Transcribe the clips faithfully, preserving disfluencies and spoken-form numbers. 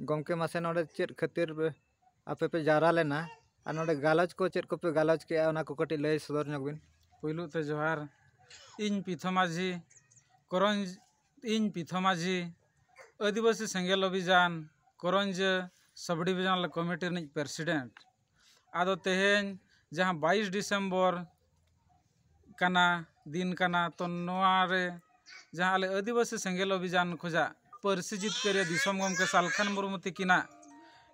ᱜᱚᱢᱠᱮ, ᱢᱟᱥᱮ ᱱᱚᱰᱮ ᱪᱮᱫ ᱠᱷᱟᱹᱛᱤᱨ ᱟᱯᱮ ᱯᱮ ᱡᱟᱣᱨᱟ ᱞᱮᱱᱟ ᱟᱨ ᱱᱚᱰᱮ ᱜᱟᱞᱚᱪ ᱠᱚ ᱪᱮᱫ ᱠᱚᱯᱮ ᱜᱟᱞᱚᱪ ᱠᱮᱜᱼᱟ, ᱚᱱᱟ ᱠᱚ ᱠᱟᱹᱴᱤᱡ ᱞᱟᱹᱭ ᱥᱚᱫᱚᱨ ᱧᱚᱜ ᱵᱤᱱ᱾ ᱯᱩᱭᱞᱩ ᱛᱮ ᱡᱚᱦᱟᱨ᱾ ᱤᱧ ᱯᱤᱛᱷᱚ ᱢᱟᱹᱡᱷᱤ ᱠᱚᱨᱚᱧᱡᱽ ᱤᱧ ᱯᱤᱛᱷᱚ ᱢᱟᱹᱡᱷᱤ, ᱟᱹᱫᱤᱵᱟᱹᱥᱤ ᱥᱮᱸᱜᱮᱞ ᱚᱵᱷᱤᱡᱟᱱ ᱠᱚᱨᱚᱧᱡᱟᱹ ᱥᱟᱵᱽ ᱰᱤᱵᱷᱤᱡᱚᱱᱟᱞ ᱠᱚᱢᱤᱴᱤ ᱨᱤᱱᱤᱡ ᱯᱨᱮᱥᱤᱰᱮᱱᱴ᱾ ᱟᱫᱚ ᱛᱮᱦᱮᱧ ᱡᱟᱦᱟᱸ ᱵᱟᱭᱤᱥ ᱰᱤᱥᱮᱢᱵᱚᱨ ᱠᱟᱱᱟ, ᱫᱤᱱ ᱠᱟᱱᱟ, ᱛᱚ ᱱᱚᱣᱟ ᱨᱮ ᱡᱟᱦᱟᱸ ᱟᱞᱮ ᱟᱹᱫᱤᱵᱟᱹᱥᱤ ᱥᱮᱸᱜᱮᱞ ᱚᱵᱷᱤᱡᱟᱱ ᱠᱷᱚᱡᱟᱜ ᱯᱟᱹᱨᱥᱤ ᱡᱤᱛᱠᱟᱹᱨᱤᱭᱟᱹ ᱫᱤᱥᱚᱢ ᱜᱚᱢᱠᱮ ᱥᱟᱞᱠᱷᱟᱱ ᱢᱩᱨᱢᱩ ᱛᱤᱠᱤᱱᱟᱜ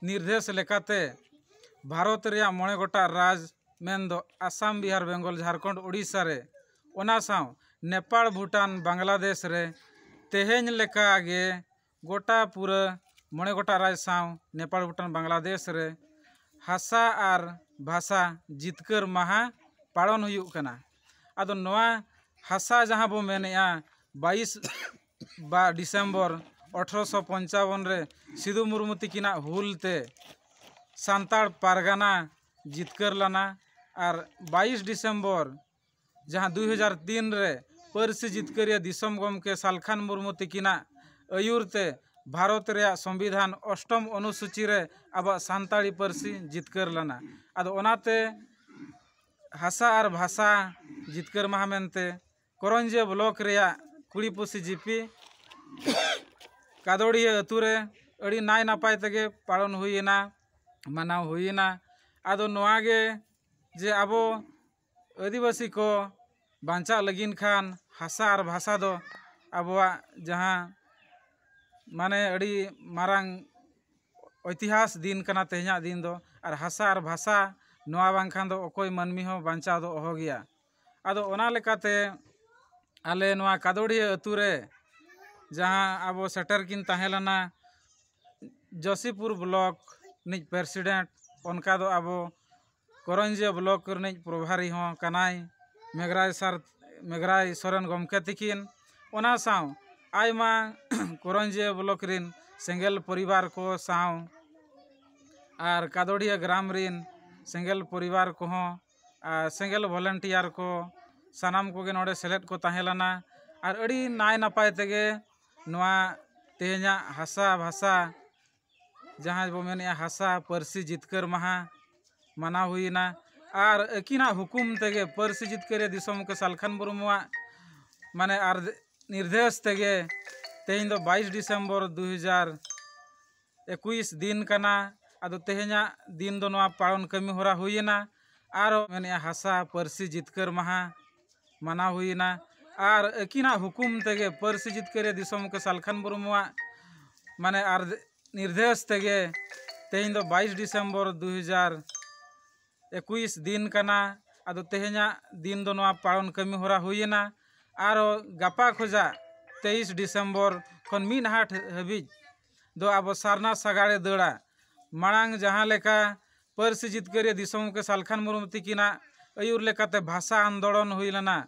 ᱱᱤᱨᱫᱮᱥ ᱞᱮᱠᱟᱛᱮ ᱵᱷᱟᱨᱚᱛ ᱨᱮᱭᱟᱜ ᱢᱚᱬᱮ ᱜᱚᱴᱟᱝ ᱨᱟᱡᱽ ᱢᱮᱱᱫᱚ ᱟᱥᱟᱢ, ᱵᱤᱦᱟᱨ, ᱵᱮᱝᱜᱚᱞ, ᱡᱷᱟᱲᱠᱷᱚᱸᱰ, ᱳᱰᱤᱥᱟ ᱨᱮ, ᱚᱱᱟ ᱥᱟᱶ ᱱᱮᱯᱟᱲ, ᱵᱷᱩᱴᱟᱱ, ᱵᱟᱝᱞᱟᱫᱮᱥ ᱨᱮ ᱛᱮᱦᱮᱧ ᱞᱮᱠᱟ ᱜᱮ ᱜᱚᱴᱟ ᱯᱩᱨᱟᱹ ᱢᱚᱬᱮ ᱜᱚᱴᱟᱝ ᱨᱟᱡᱽ ᱥᱟᱶ ᱱᱮᱯᱟᱲ, ᱵᱷᱩᱴᱟᱱ, ᱵᱟᱝᱞᱟᱫᱮᱥ ᱨᱮ ᱦᱟᱥᱟ ᱟᱨ ᱵᱷᱟᱥᱟ ᱡᱤᱛᱠᱟᱹᱨ ᱢᱟᱦᱟ ᱯᱟᱞᱚᱱ ᱦᱩᱭᱩᱜ ᱠᱟᱱᱟ᱾ ᱟᱫᱚ ᱱᱚᱣᱟ ᱦᱟᱥᱟ ᱡᱟᱦᱟᱸ ᱵᱚ ᱢᱮᱱᱮᱜᱼᱟ, ᱵᱟᱭᱤᱥ ᱵᱟ ᱰᱤᱥᱮᱢᱵᱚᱨ ᱟᱴᱷᱨᱚᱥᱚ ᱯᱚᱧᱪᱟᱵᱚᱱ ᱨᱮ ᱥᱤᱫᱩ ᱢᱩᱨᱢᱩ ᱛᱤᱠᱤᱱᱟᱜ ᱦᱩᱞ ᱛᱮ ᱥᱟᱱᱛᱟᱲ ᱯᱟᱨᱜᱟᱱᱟ ᱡᱤᱛᱠᱟᱹᱨ ᱞᱮᱱᱟ᱾ ᱟᱨ ᱵᱟᱭᱤᱥ ᱰᱤᱥᱮᱢᱵᱚᱨ ᱡᱟᱦᱟᱸ ᱫᱩᱭ ᱦᱟᱡᱟᱨ ᱛᱤᱱ ᱨᱮ ᱯᱟᱹᱨᱥᱤ ᱡᱤᱛᱠᱟᱹᱨᱤᱭᱟᱹ ᱫᱤᱥᱚᱢ ᱜᱚᱢᱠᱮ ᱥᱟᱞᱠᱷᱟᱱ ᱢᱩᱨᱢᱩ ᱛᱤᱠᱤᱱᱟᱜ ᱟᱹᱭᱩᱨ ᱛᱮ ᱵᱷᱟᱨᱚᱛ ᱨᱮᱭᱟᱜ ᱥᱚᱝᱵᱤᱫᱷᱟᱱ ᱚᱥᱴᱚᱢ ᱚᱱᱩᱥᱩᱪᱤ ᱨᱮ ᱟᱵᱚᱣᱟᱜ ᱥᱟᱱᱛᱟᱲᱤ ᱯᱟᱹᱨᱥᱤ ᱡᱤᱛᱠᱟᱹᱨ ᱞᱮᱱᱟ᱾ ᱟᱫᱚ ᱚᱱᱟᱛᱮ ᱦᱟᱥᱟ ᱟᱨ ᱵᱷᱟᱥᱟ ᱡᱤᱛᱠᱟᱹᱨ ᱢᱟᱦᱟ ᱢᱮᱱᱛᱮ ᱠᱚᱨᱚᱧᱡᱤᱭᱟᱹ ᱵᱞᱚᱠ ᱨᱮᱭᱟᱜ ᱠᱩᱲᱤᱯᱩᱥᱤ ᱡᱤᱯᱤ ᱠᱟᱫᱚᱲᱤᱭᱟᱹ ᱟᱹᱛᱩ ᱨᱮ ᱟᱹᱰᱤ ᱱᱟᱭ ᱱᱟᱯᱟᱭ ᱛᱮᱜᱮ ᱯᱟᱞᱚᱱ ᱦᱩᱭᱮᱱᱟ, ᱢᱟᱱᱟᱣ ᱦᱩᱭᱮᱱᱟ᱾ ᱟᱫᱚ ᱱᱚᱣᱟ ᱜᱮ ᱡᱮ ᱟᱵᱚ ᱟᱹᱫᱤᱵᱟᱹᱥᱤ ᱠᱚ ᱵᱟᱧᱪᱟᱜ ᱞᱟᱹᱜᱤᱫ ᱠᱷᱟᱱ ᱦᱟᱥᱟ ᱟᱨ ᱵᱷᱟᱥᱟ ᱫᱚ ᱟᱵᱚᱣᱟᱜ ᱡᱟᱦᱟᱸ ᱢᱟᱱᱮ ᱟᱹᱰᱤ ᱢᱟᱨᱟᱝ ᱤᱛᱤᱦᱟᱥ ᱫᱤᱱ ᱠᱟᱱᱟ ᱛᱮᱦᱮᱧᱟᱜ ᱫᱤᱱ ᱫᱚ᱾ ᱟᱨ ᱦᱟᱥᱟ ᱟᱨ ᱵᱷᱟᱥᱟ ᱱᱚᱣᱟ ᱵᱟᱝᱠᱷᱟᱱ ᱫᱚ ᱚᱠᱚᱭ ᱢᱟᱹᱱᱢᱤ ᱦᱚᱸ ᱵᱟᱧᱪᱟᱣ ᱫᱚ ᱚᱦᱚ ᱜᱮᱭᱟ᱾ ᱟᱫᱚ ᱚᱱᱟ ᱞᱮᱠᱟᱛᱮ ᱟᱞᱮ ᱱᱚᱣᱟ ᱠᱟᱫᱚᱲᱤᱭᱟᱹ ᱟᱹᱛᱩ ᱨᱮ ᱡᱟᱦᱟᱸ ᱟᱵᱚ ᱥᱮᱴᱮᱨ ᱠᱤᱱ ᱛᱟᱦᱮᱸ ᱞᱮᱱᱟ ᱡᱚᱥᱤᱯᱩᱨ ᱵᱞᱚᱠ ᱨᱤᱱᱤᱡ ᱯᱨᱮᱥᱤᱰᱮᱱᱴ, ᱚᱱᱠᱟ ᱫᱚ ᱟᱵᱚ ᱠᱚᱨᱚᱧᱡᱤᱭᱟᱹ ᱵᱞᱚᱠ ᱨᱤᱱᱤᱡ ᱯᱨᱚᱵᱷᱟᱨᱤ ᱦᱚᱸ ᱠᱟᱱᱟᱭ ᱢᱮᱜᱷᱨᱟᱭ ᱥᱟᱨ, ᱢᱮᱜᱷᱨᱟᱭ ᱥᱚᱨᱮᱱ ᱜᱚᱢᱠᱮ ᱛᱤᱠᱤᱱ᱾ ᱚᱱᱟ ᱥᱟᱶ ᱟᱭᱢᱟ ᱠᱚᱨᱚᱧᱡᱤᱭᱟᱹ ᱵᱞᱚᱠ ᱨᱤᱱ ᱥᱮᱸᱜᱮᱞ ᱯᱚᱨᱤᱵᱟᱨ ᱠᱚ ᱥᱟᱶ ᱟᱨ ᱠᱟᱫᱚᱲᱤᱭᱟᱹ ᱜᱨᱟᱢ ᱨᱤᱱ ᱥᱮᱸᱜᱮᱞ ᱯᱚᱨᱤᱵᱟᱨ ᱠᱚᱦᱚᱸ ᱟᱨ ᱥᱮᱸᱜᱮᱞ ᱵᱷᱚᱞᱮᱱᱴᱤᱭᱟᱨ ᱠᱚ ᱥᱟᱱᱟᱢ ᱠᱚᱜᱮ ᱱᱚᱰᱮ ᱥᱮᱞᱮᱫ ᱠᱚ ᱛᱟᱦᱮᱸ ᱞᱮᱱᱟ᱾ ᱟᱨ ᱟᱹᱰᱤ ᱱᱟᱭ ᱱᱟᱯᱟᱭ ᱛᱮᱜᱮ ᱱᱚᱣᱟ ᱛᱮᱦᱮᱧᱟᱜ ᱦᱟᱥᱟ ᱵᱷᱟᱥᱟ ᱡᱟᱦᱟᱸ ᱵᱚ ᱢᱮᱱᱮᱫᱼᱟ ᱦᱟᱥᱟ ᱯᱟᱹᱨᱥᱤ ᱡᱤᱛᱠᱟᱹᱨ ᱢᱟᱦᱟ ᱢᱟᱱᱟᱣ ᱦᱩᱭᱮᱱᱟ᱾ ᱟᱨ ᱟᱹᱠᱤᱱᱟᱜ ᱦᱩᱠᱩᱢ ᱛᱮᱜᱮ ᱯᱟᱹᱨᱥᱤ ᱡᱤᱛᱠᱟᱹᱨᱤᱭᱟᱹ ᱫᱤᱥᱚᱢ ᱜᱚᱢᱠᱮ ᱥᱟᱞᱠᱷᱟᱱ ᱢᱩᱨᱢᱩᱣᱟᱜ ᱢᱟᱱᱮ ᱟᱨ ᱱᱤᱨᱫᱮᱥ ᱛᱮᱜᱮ ᱛᱮᱦᱮᱧ ᱫᱚ ᱵᱟᱭᱤᱥ ᱰᱤᱥᱮᱢᱵᱚᱨ ᱫᱩ ᱦᱟᱡᱟᱨ ᱮᱠᱩᱥ ᱫᱤᱱ ᱠᱟᱱᱟ᱾ ᱟᱫᱚ ᱛᱮᱦᱮᱧᱟᱜ ᱫᱤᱱ ᱫᱚ ᱱᱚᱣᱟ ᱯᱟᱞᱚᱱ ᱠᱟᱹᱢᱤ ᱦᱚᱨᱟ ᱦᱩᱭᱮᱱᱟ᱾ ᱟᱨᱚ ᱢᱮᱱᱮᱫᱼᱟ ᱦᱟᱥᱟ ᱯᱟᱹᱨᱥᱤ ᱡᱤᱛᱠᱟᱹᱨ ᱢᱟᱦᱟ ᱢᱟᱱᱟᱣ ᱦᱩᱭᱮᱱᱟ᱾ ᱟᱨ ᱟᱹᱠᱤᱱᱟᱜ ᱦᱩᱠᱩᱢ ᱛᱮᱜᱮ ᱯᱟᱹᱨᱥᱤ ᱡᱤᱛᱠᱟᱹᱨᱤᱭᱟᱹ ᱫᱤᱥᱚᱢ ᱜᱚᱢᱠᱮ ᱥᱟᱞᱠᱷᱟᱱ ᱢᱩᱨᱢᱩᱣᱟᱜ ᱢᱟᱱᱮ ᱟᱨ ᱱᱤᱨᱫᱮᱥ ᱛᱮᱜᱮ ᱛᱮᱦᱮᱧ ᱫᱚ ᱵᱟᱭᱤᱥ ᱰᱤᱥᱮᱢᱵᱚᱨ ᱫᱩ ᱦᱟᱡᱟᱨ ᱮᱠᱩᱥ ᱫᱤᱱ ᱠᱟᱱᱟ᱾ ᱟᱫᱚ ᱛᱮᱦᱮᱧᱟᱜ ᱫᱤᱱ ᱫᱚ ᱱᱚᱣᱟ ᱯᱟᱞᱚᱱ ᱠᱟᱹᱢᱤ ᱦᱚᱨᱟ ᱦᱩᱭᱮᱱᱟ᱾ ᱟᱨᱚ ᱜᱟᱯᱟ ᱠᱷᱚᱡᱟᱜ ᱛᱮᱭᱤᱥ ᱰᱤᱥᱮᱢᱵᱚᱨ ᱠᱷᱚᱱ ᱢᱤᱫ ᱦᱟᱴ ᱦᱟᱹᱵᱤᱡ ᱫᱚ ᱟᱵᱚ ᱥᱟᱨᱱᱟ ᱥᱟᱜᱟᱲᱮ ᱫᱟᱹᱲᱟ᱾ ᱢᱟᱲᱟᱝ ᱡᱟᱦᱟᱸ ᱞᱮᱠᱟ ᱯᱟᱹᱨᱥᱤ ᱡᱤᱛᱠᱟᱹᱨᱤᱭᱟᱹ ᱫᱤᱥᱚᱢ ᱜᱚᱢᱠᱮ ᱥᱟᱞᱠᱷᱟᱱ ᱢᱩᱨᱢᱩ ᱛᱤᱠᱤᱱᱟᱜ ᱟᱹᱭᱩᱨ ᱞᱮᱠᱟᱛᱮ ᱵᱷᱟᱥᱟ ᱟᱱᱫᱳᱞᱚᱱ ᱦᱩᱭ ᱞᱮᱱᱟ,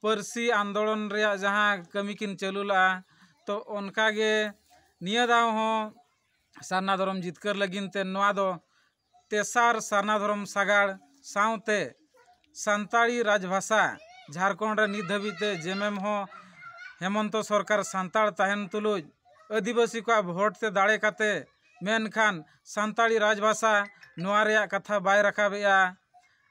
ᱯᱟᱹᱨᱥᱤ ᱟᱱᱫᱳᱞᱚᱱ ᱨᱮᱭᱟᱜ ᱡᱟᱦᱟᱸ ᱠᱟᱹᱢᱤ ᱠᱤᱱ ᱪᱟᱹᱞᱩ ᱞᱮᱫᱼᱟ, ᱛᱚ ᱚᱱᱠᱟᱜᱮ ᱱᱤᱭᱟᱹ ᱫᱷᱟᱣ ᱦᱚᱸ ᱥᱟᱨᱱᱟ ᱫᱷᱚᱨᱚᱢ ᱡᱤᱛᱠᱟᱹᱨ ᱞᱟᱹᱜᱤᱫ ᱛᱮ ᱱᱚᱣᱟ ᱫᱚ ᱛᱮᱥᱟᱨ ᱥᱟᱨᱱᱟ ᱫᱷᱚᱨᱚᱢ ᱥᱟᱜᱟᱲ ᱥᱟᱶᱛᱮ ᱥᱟᱱᱛᱟᱲᱤ ᱨᱟᱡᱽᱵᱷᱟᱥᱟ ᱡᱷᱟᱲᱠᱷᱚᱸᱰ ᱨᱮ ᱱᱤᱛ ᱫᱷᱟᱹᱵᱤᱡ ᱛᱮ ᱡᱮᱢᱮᱢ ᱦᱚᱸ ᱦᱮᱢᱚᱱᱛᱚ ᱥᱚᱨᱠᱟᱨ ᱥᱟᱱᱛᱟᱲ ᱛᱟᱦᱮᱱ ᱛᱩᱞᱩᱡ ᱟᱹᱫᱤᱵᱟᱹᱥᱤ ᱠᱚᱣᱟᱜ ᱵᱷᱳᱴ ᱛᱮ ᱫᱟᱲᱮ ᱠᱟᱛᱮ, ᱢᱮᱱᱠᱷᱟᱱ ᱥᱟᱱᱛᱟᱲᱤ ᱨᱟᱡᱽᱵᱷᱟᱥᱟ ᱱᱚᱣᱟ ᱨᱮᱭᱟᱜ ᱠᱟᱛᱷᱟ ᱵᱟᱭ ᱨᱟᱠᱟᱵᱮᱜᱼᱟ᱾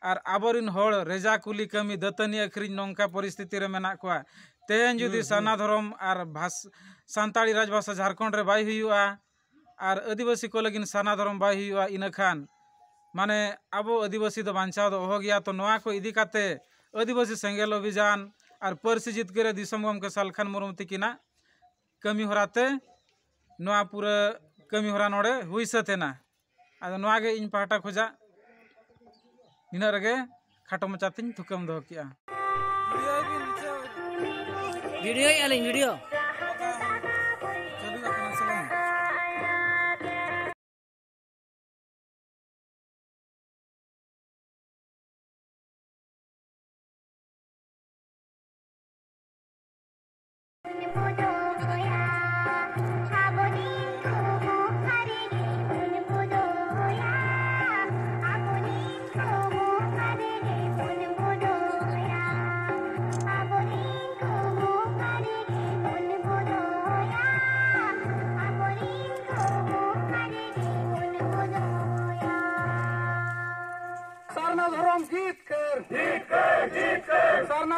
ᱟᱨ ᱟᱵᱚᱨᱤᱱ ᱦᱚᱲ ᱨᱮᱡᱟ ᱠᱩᱞᱤ ᱠᱟᱹᱢᱤ, ᱫᱟᱹᱛᱟᱹᱱᱤ ᱟᱹᱠᱷᱨᱤᱧ, ᱱᱚᱝᱠᱟ ᱯᱚᱨᱤᱥᱛᱷᱤᱛᱤ ᱨᱮ ᱢᱮᱱᱟᱜ ᱠᱚᱣᱟ᱾ ᱛᱮᱦᱮᱧ ᱡᱩᱫᱤ ᱦᱩᱸ, ᱦᱩᱸ᱾ ᱥᱟᱨᱱᱟ ᱫᱷᱚᱨᱚᱢ ᱟᱨ ᱵᱷᱟᱥ-, ᱥᱟᱱᱛᱟᱲᱤ ᱨᱟᱡᱽᱵᱷᱟᱥᱟ ᱡᱷᱟᱲᱠᱷᱚᱸᱰ ᱨᱮ ᱵᱟᱭ ᱦᱩᱭᱩᱜᱼᱟ, ᱟᱨ ᱟᱹᱫᱤᱵᱟᱹᱥᱤ ᱠᱚ ᱞᱟᱹᱜᱤᱫ ᱥᱟᱨᱱᱟ ᱫᱷᱚᱨᱚᱢ ᱵᱟᱭ ᱦᱩᱭᱩᱜᱼᱟ, ᱤᱱᱟᱹᱠᱷᱟᱱ ᱢᱟᱱᱮ ᱟᱵᱚ ᱟᱹᱫᱤᱵᱟᱹᱥᱤ ᱫᱚ ᱵᱟᱧᱪᱟᱣ ᱫᱚ ᱚᱦᱚ ᱜᱮᱭᱟ᱾ ᱛᱚ ᱱᱚᱣᱟ ᱠᱚ ᱤᱫᱤ ᱠᱟᱛᱮ ᱟᱹᱫᱤᱵᱟᱹᱥᱤ ᱥᱮᱸᱜᱮᱞ ᱚᱵᱷᱤᱡᱟᱱ ᱟᱨ ᱯᱟᱹᱨᱥᱤ ᱡᱤᱛᱠᱟᱹᱨᱤᱭᱟᱹ ᱫᱤᱥᱚᱢ ᱜᱚᱢᱠᱮ ᱥᱟᱞᱠᱷᱟᱱ ᱢᱩᱨᱢᱩ ᱛᱤᱠᱤᱱᱟᱜ ᱠᱟᱹᱢᱤ ᱦᱚᱨᱟ ᱛᱮ ᱱᱚᱣᱟ ᱯᱩᱨᱟᱹ ᱠᱟᱹᱢᱤ ᱦᱚᱨᱟ ᱱᱚᱰᱮ ᱦᱩᱭ ᱥᱟᱹᱛ ᱮᱱᱟ᱾ ᱟᱫᱚ ᱱᱚᱣᱟ ᱜᱮ ᱤᱧ ᱯᱟᱦᱴᱟ ᱠᱷᱚᱡᱟᱜ ᱱᱤᱱᱟᱹᱜ ᱨᱮᱜᱮ ᱠᱷᱟᱴᱚ ᱢᱟᱪᱷᱟ ᱛᱤᱧ ᱛᱷᱩᱠᱟᱹᱢ ᱫᱚᱦᱚ ᱠᱮᱜᱼᱟ᱾ ᱵᱷᱤᱰᱤᱭᱳᱭᱮᱫᱼᱟ ᱞᱤᱧ, ᱵᱷᱤᱰᱤᱭᱳ᱾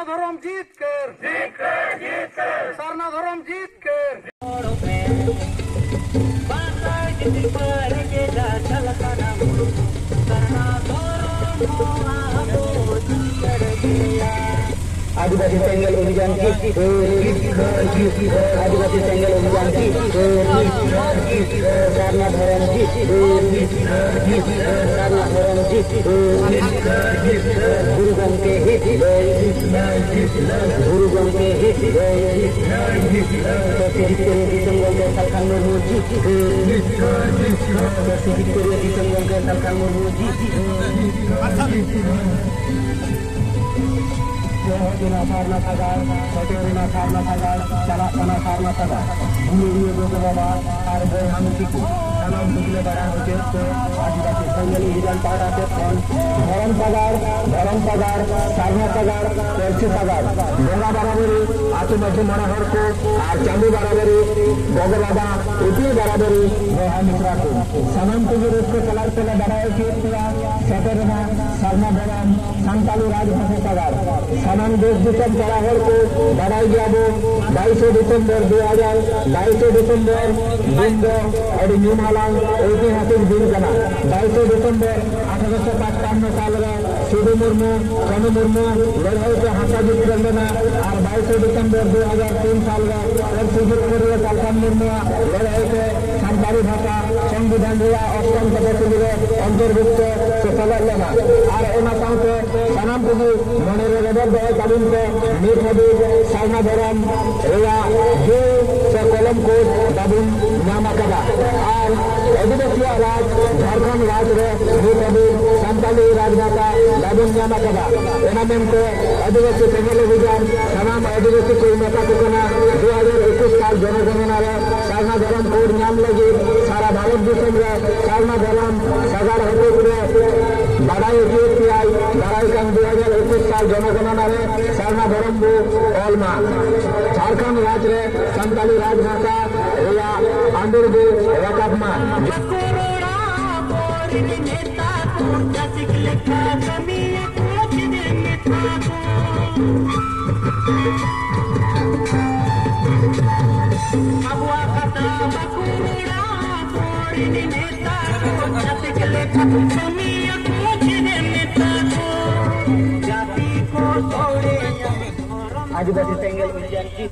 ᱫᱷᱚᱨᱚᱢ ᱡᱤᱛᱠᱟᱹᱨ, ᱥᱟᱨᱱᱟ ᱫᱷᱚᱨᱚᱢ ᱡᱤᱛᱠᱟᱹᱨ᱾ ᱟᱹᱫᱤᱵᱟᱹᱥᱤ ᱥᱮᱸᱜᱮᱞ ᱚᱵᱷᱤᱡᱟᱱ ᱡᱤᱛᱠᱟᱹᱨ, ᱟᱹᱫᱤᱵᱟᱹᱥᱤ ᱥᱮᱸᱜᱮᱞ ᱚᱵᱷᱤᱡᱟᱱ ᱡᱤᱛᱠᱟᱹᱨ, ᱥᱟᱨᱱᱟ ᱫᱷᱚᱨᱚᱢ ᱡᱤᱛᱠᱟᱹᱨ, ᱥᱟᱨᱱᱟ ᱫᱷᱚᱨᱚᱢ ᱡᱤᱛᱠᱟᱹᱨ, ᱜᱩᱨᱩ ᱜᱚᱢᱠᱮ ᱦᱤᱛ ᱡᱚᱭ, ᱜᱩᱨᱩ ᱜᱚᱢᱠᱮ ᱦᱤᱛ ᱡᱚᱭ, ᱯᱟᱹᱨᱥᱤ ᱡᱤᱛᱠᱟᱹᱨᱤᱭᱟᱹ ᱫᱤᱥᱚᱢ ᱜᱚᱢᱠᱮ ᱥᱟᱞᱠᱷᱟᱱ ᱢᱩᱨᱢᱩ ᱡᱤᱛᱠᱟᱹᱨ, ᱯᱟᱹᱨᱥᱤ ᱡᱤᱛᱠᱟᱹᱨᱤᱭᱟᱹ ᱫᱤᱥᱚᱢ ᱜᱚᱢᱠᱮ ᱥᱟᱞᱠᱷᱟᱱ ᱢᱩᱨᱢᱩ ᱡᱤᱛᱠᱟᱹᱨ᱾ ᱮᱦᱚᱵ ᱮᱱᱟ ᱥᱟᱨᱱᱟ ᱥᱟᱜᱟᱲ, ᱥᱮᱴᱮᱨ ᱮᱱᱟ ᱥᱟᱨᱱᱟ ᱥᱟᱜᱟᱲ, ᱪᱟᱞᱟᱜ ᱠᱟᱱᱟ ᱥᱟᱨᱱᱟ ᱥᱟᱜᱟᱲ᱾ ᱜᱩᱨᱩ ᱜᱚᱢᱠᱮ ᱵᱟᱵᱟ ᱟᱨ ᱵᱚᱭᱦᱟ ᱢᱤᱥᱤ ᱠᱚ, ᱥᱟᱱᱟᱢ ᱠᱚᱜᱮ ᱞᱮ ᱵᱟᱲᱟᱭ ᱦᱚᱪᱚᱭᱮᱫ ᱠᱚᱣᱟ, ᱟᱹᱫᱤᱵᱟᱹᱥᱤ ᱥᱮᱸᱜᱮᱞ ᱚᱵᱷᱤᱡᱟᱱ ᱯᱟᱦᱴᱟ ᱥᱮᱫ ᱠᱷᱚᱱ ᱫᱷᱚᱨᱚᱢ ᱥᱟᱜᱟᱲ, ᱫᱷᱚᱨᱚᱢ ᱥᱟᱜᱟᱲ, ᱥᱟᱨᱱᱟ ᱥᱟᱜᱟᱲ, ᱯᱟᱹᱨᱥᱤ ᱥᱟᱜᱟᱲ, ᱵᱚᱸᱜᱟ ᱵᱟᱨᱟᱵᱟᱹᱨᱤ, ᱟᱹᱛᱩ ᱢᱟᱹᱡᱷᱤ ᱢᱚᱬᱮ ᱦᱚᱲ ᱠᱚ ᱟᱨ ᱪᱟᱸᱫᱳ ᱵᱟᱨᱟᱵᱟᱹᱨᱤ, ᱜᱚᱜᱚ ᱵᱟᱵᱟ, ᱩᱯᱤᱭᱟᱹ ᱵᱟᱨᱟᱵᱟᱹᱨᱤ, ᱵᱚᱭᱦᱟ ᱢᱤᱥᱨᱟ ᱠᱚ, ᱥᱟᱱᱟᱢ ᱠᱚᱜᱮ ᱨᱟᱹᱥᱠᱟᱹ ᱥᱟᱞᱟᱜ ᱛᱮᱞᱮ ᱵᱟᱲᱟᱭ ᱦᱚᱪᱚᱭᱮᱫ ᱯᱮᱭᱟ, ᱥᱮᱴᱮᱨ ᱮᱱᱟ ᱥᱟᱨᱱᱟ ᱫᱷᱚᱨᱚᱢ ᱥᱟᱱᱛᱟᱲᱤ ᱨᱟᱡᱽᱵᱷᱟᱥᱟ ᱥᱟᱜᱟᱲ᱾ ᱥᱟᱱᱟᱢ ᱫᱮᱥ ᱫᱤᱥᱚᱢ ᱯᱮᱲᱟ ᱦᱚᱲ ᱠᱚ ᱵᱟᱰᱟᱭ ᱜᱮᱭᱟ ᱵᱚ, ᱵᱟᱭᱤᱥᱮ ᱰᱤᱥᱮᱢᱵᱚᱨ ᱫᱩ ᱦᱟᱡᱟᱨ, ᱵᱟᱭᱤᱥᱮ ᱰᱤᱥᱮᱢᱵᱚᱨ ᱫᱤᱱ ᱫᱚ ᱟᱹᱰᱤ ᱧᱩᱢ ᱦᱟᱞᱟᱝ ᱳᱭᱛᱤᱦᱟᱥᱤᱠ ᱫᱤᱱ ᱠᱟᱱᱟ᱾ ᱵᱟᱭᱤᱥᱮ ᱰᱤᱥᱮᱢᱵᱚᱨ ᱟᱴᱷᱨᱚᱥᱚ ᱯᱟᱸᱪᱯᱟᱱᱱᱚ ᱥᱟᱞ ᱨᱮ ᱥᱤᱫᱩ ᱢᱩᱨᱢᱩ, ᱠᱟᱹᱱᱩ ᱢᱩᱨᱢᱩ ᱞᱟᱹᱲᱦᱟᱹᱭ ᱛᱮ ᱦᱟᱥᱟ ᱡᱤᱛᱠᱟᱹᱨ ᱞᱮᱱᱟ ᱟᱨ ᱵᱟᱭᱤᱥᱮ ᱰᱤᱥᱮᱢᱵᱚᱨ ᱫᱩ ᱦᱟᱡᱟᱨ ᱛᱤᱱ ᱥᱟᱞ ᱨᱮ ᱯᱟᱹᱨᱥᱤ ᱡᱤᱛᱠᱟᱹᱨᱤᱭᱟᱹ ᱥᱟᱞᱠᱷᱟᱱ ᱢᱩᱨᱢᱩᱣᱟᱜ ᱞᱟᱹᱲᱦᱟᱹᱭ ᱛᱮ ᱥᱟᱱᱛᱟᱲᱤ ᱵᱷᱟᱥᱟ ᱥᱚᱝᱵᱤᱫᱷᱟᱱ ᱨᱮᱭᱟᱜ ᱚᱥᱴᱚᱢ ᱛᱚᱯᱚᱥᱤᱞᱤ ᱨᱮ ᱚᱱᱛᱚᱨᱵᱷᱩᱠᱛᱚ ᱥᱮ ᱥᱮᱞᱮᱫ ᱞᱮᱱᱟ᱾ ᱟᱨ ᱚᱱᱟ ᱥᱟᱶᱛᱮ ᱥᱟᱱᱟᱢ ᱠᱚᱜᱮ ᱢᱚᱱᱮ ᱨᱮ ᱨᱮᱵᱮᱫ ᱫᱚᱦᱚᱭ ᱛᱟᱵᱚᱱ ᱯᱮ, ᱱᱤᱛ ᱦᱟᱹᱵᱤᱡ ᱥᱟᱨᱱᱟ ᱫᱷᱚᱨᱚᱢ ᱨᱮᱭᱟᱜ ᱡᱩ ᱥᱮ ᱠᱚᱞᱚᱢ ᱠᱳᱰ ᱵᱟᱵᱚᱱ ᱧᱟᱢ ᱟᱠᱟᱫᱟ᱾ ᱟᱨ ᱟᱹᱫᱤᱵᱟᱹᱥᱤᱭᱟᱜ ᱨᱟᱡᱽ, ᱡᱷᱟᱲᱠᱷᱚᱸᱰ ᱨᱟᱡᱽ ᱨᱮ ᱱᱤᱛ ᱦᱟᱹᱵᱤᱡ ᱥᱟᱱᱛᱟᱲᱤ ᱨᱟᱡᱽᱵᱷᱟᱥᱟ ᱵᱟᱵᱚᱱ ᱧᱟᱢ ᱟᱠᱟᱫᱟ᱾ ᱚᱱᱟ ᱢᱮᱱᱛᱮ ᱟᱹᱫᱤᱵᱟᱹᱥᱤ ᱥᱮᱸᱜᱮᱞ ᱚᱵᱷᱤᱡᱟᱱ ᱥᱟᱱᱟᱢ ᱟᱹᱫᱤᱵᱟᱹᱥᱤ ᱠᱚ ᱢᱮᱛᱟ ᱠᱚ ᱠᱟᱱᱟ, ᱫᱩ ᱦᱟᱡᱟᱨ ᱮᱠᱩᱥ ᱥᱟᱞ ᱡᱚᱱᱚᱜᱚᱱᱚᱱᱟ ᱨᱮ ᱥᱟᱨᱱᱟ ᱫᱷᱚᱨᱚᱢ ᱠᱳᱰ ᱧᱟᱢ ᱞᱟᱹᱜᱤᱫ ᱥᱟᱨᱟ ᱵᱷᱟᱨᱚᱛ ᱫᱤᱥᱚᱢ ᱨᱮ ᱥᱟᱨᱱᱟ ᱫᱷᱚᱨᱚᱢ ᱥᱟᱜᱟᱲ ᱦᱚᱛᱮᱡ ᱛᱮ ᱵᱟᱰᱟᱭ ᱦᱚᱪᱚᱭᱮᱫ ᱯᱮᱭᱟᱭ, ᱫᱟᱨᱟᱭ ᱠᱟᱱ ᱫᱩ ᱦᱟᱡᱟᱨ ᱮᱠᱩᱥ ᱥᱟᱞ ᱡᱚᱱᱚᱜᱚᱱᱚᱱᱟ ᱨᱮ ᱥᱟᱨᱱᱟ ᱫᱷᱚᱨᱚᱢ ᱵᱚ ᱚᱞ ᱢᱟ᱾ ᱡᱷᱟᱲᱠᱷᱚᱸᱰ ᱨᱟᱡᱽ ᱨᱮ ᱥᱟᱱᱛᱟᱲᱤ ᱨᱟᱡᱽ ᱵᱷᱟᱥᱟ ᱨᱮᱭᱟᱜ ᱟᱸᱫᱳᱲ ᱵᱚ ᱨᱟᱠᱟᱵ ᱢᱟ᱾ ᱟᱵᱚᱣᱟᱜ ᱠᱟᱛᱷᱟ ᱵᱟᱠᱚ ᱨᱚᱲᱟ, ᱦᱚᱲ ᱨᱮᱱ ᱱᱮᱛᱟ ᱠᱚ, ᱡᱟᱹᱛᱤ ᱠᱚ ᱞᱮᱠᱟ ᱠᱚ ᱠᱟᱹᱢᱤᱭᱟᱠᱚ, ᱪᱮᱫ ᱮᱢ ᱢᱮᱛᱟ ᱠᱚ? ᱡᱟᱹᱛᱤ ᱠᱚ ᱥᱚᱲᱮᱭᱟ, ᱟᱹᱫᱤᱵᱟᱹᱥᱤ ᱥᱮᱸᱜᱮᱞ ᱩᱱᱤ ᱡᱟᱹᱱᱛᱤ᱾